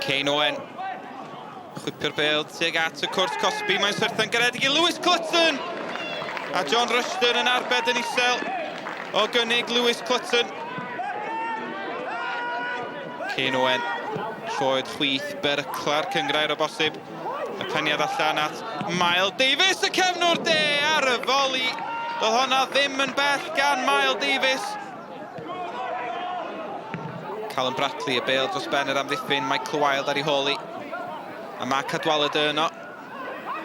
Kane Owen. Chwipio'r bêl tuag at y cwrt cosbi. Mae'n syrthio'n garedig i Lewis Clutton. A John Rushton yn arbed yn isel o gynnig Lewis Clutton. Kane Owen. Troed chwith berycla'r cyngrair o bosib. Y peniad allan at Mael Davies, y cefnwr de ar y foli. Doedd honna ddim yn bell gan Mael Davies. Callum Bradley, y bêl dros ben yr amddiffyn, Michael Wilde ar ei hôl i. A mae Cadwaladr yno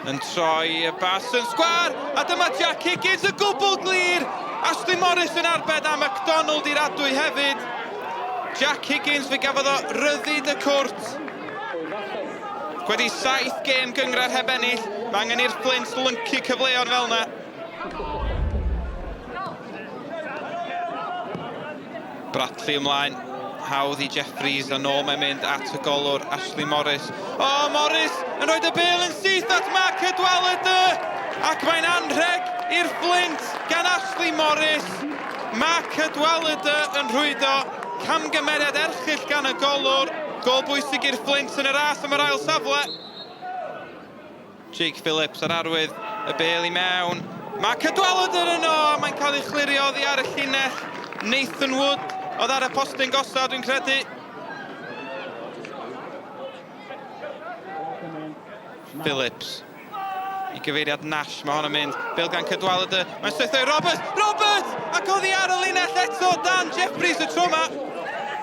yn troi y bas yn sgwar, a dyma Jack Higgins yn gwbl glir! Ashley Morris yn arbed a McDonald i'r adwy hefyd. Jack Higgins fe gafodd o ryddid y cwrt. Wedi saith gêm gynghrair heb ennill, mae angen i'r Fflint lyncu cyfleon fel yna. Bradley ymlaen, hawdd i Jeffries a nôl mae'n mynd at y golwr Ashley Morris. O, oh, Morris yn rhoi y bêl yn syth at Mark Cadwaladr! Ac mae'n anrheg i'r Fflint gan Ashley Morris. Mark Cadwaladr yn rhwydo camgymeriad erchyll gan y golwr. Gol bwysig i'r Fflint yn y ras am yr ail safle. Jake Phillips ar arwydd y bêl i mewn. Mae Cadwaladr yno a mae'n cael ei chlirio oddi ar y llinell. Nathan Wood oedd ar y postyn gosod dwi'n credu. Phillips i gyfeiriad Nash, mae hon yn mynd. Bêl gan Cadwaladr, mae'n syrthio i Roberts. Roberts! Ac oddi ar y linell eto, Dan Jeffries y tro yma.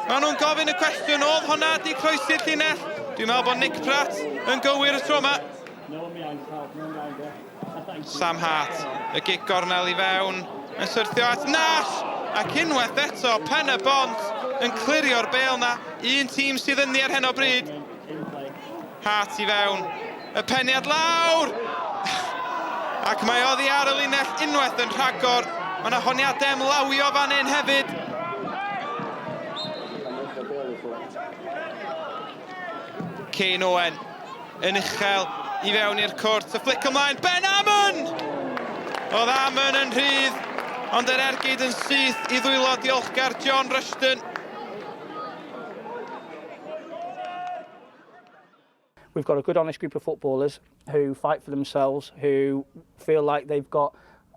Maen nhw'n gofyn y cwestiwn, oedd honna di croesi'r llinell? Dwi'n meddwl bod Nick Pratt yn gywir y tro yma. Sam Hart, y gic gornel i fewn, yn syrthio at Nash! Ac unwaith eto, Pen y Bont yn clirio'r bêl na. Un tîm sydd ynddi ar hyn o bryd. Hart i fewn, y peniad lawr! Ac mae oddi ar y linell unwaith yn rhagor. Mae yna honiadau am lawio fan hyn hefyd. Kane Owen yn uchel i fewn i'r cwrt. Y fflic ymlaen, Ben Amon! Oedd Amon yn rhydd, ond yr ergyd yn syth i ddwylo diolchgar John Rushton. We've got a good honest group of footballers who fight for themselves, who feel like they've got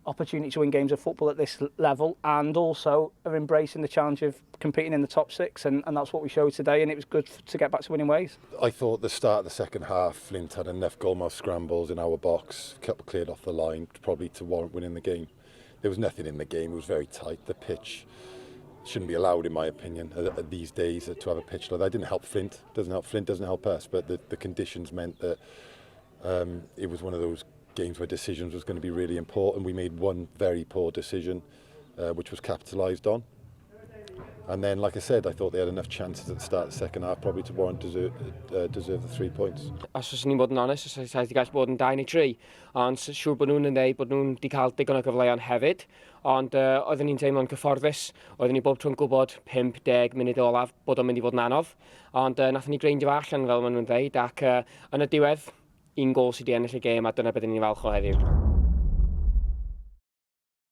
opportunity to win games of football at this level and also are embracing the challenge of competing in the top six and, and that's what we showed today and it was good to get back to winning ways. I thought the start of the second half Flint had enough goalmouth scrambles in our box, a couple cleared off the line probably to warrant winning the game. There was nothing in the game, it was very tight. The pitch shouldn't be allowed in my opinion these days to have a pitch like that. It didn't help Flint, doesn't help Flint, doesn't help us, but the, the conditions meant that um, it was one of those games where decisions was going to be really important. We made one very poor decision, uh, which was capitalised on. And then, like I said, I thought they had enough chances at the start of the second half probably to warrant deserve, uh, deserve the three points. Os oes ni'n bod yn onest, os oes wedi gallu bod yn 2 neu 3, ond siŵr bod nhw'n yn dweud bod nhw'n wedi cael digon o gyfleoedd hefyd, ond uh, oeddwn ni'n teimlo'n cyfforddus, oeddwn ni bob tro'n gwybod 50 munud olaf bod o'n mynd i fod yn anodd, ond uh, nathon ni greindio fo allan fel maen nhw'n dweud, ac uh, yn y diwedd, un gol sydd wedi ennill y gêm a dyna beth ni'n falch o heddiw.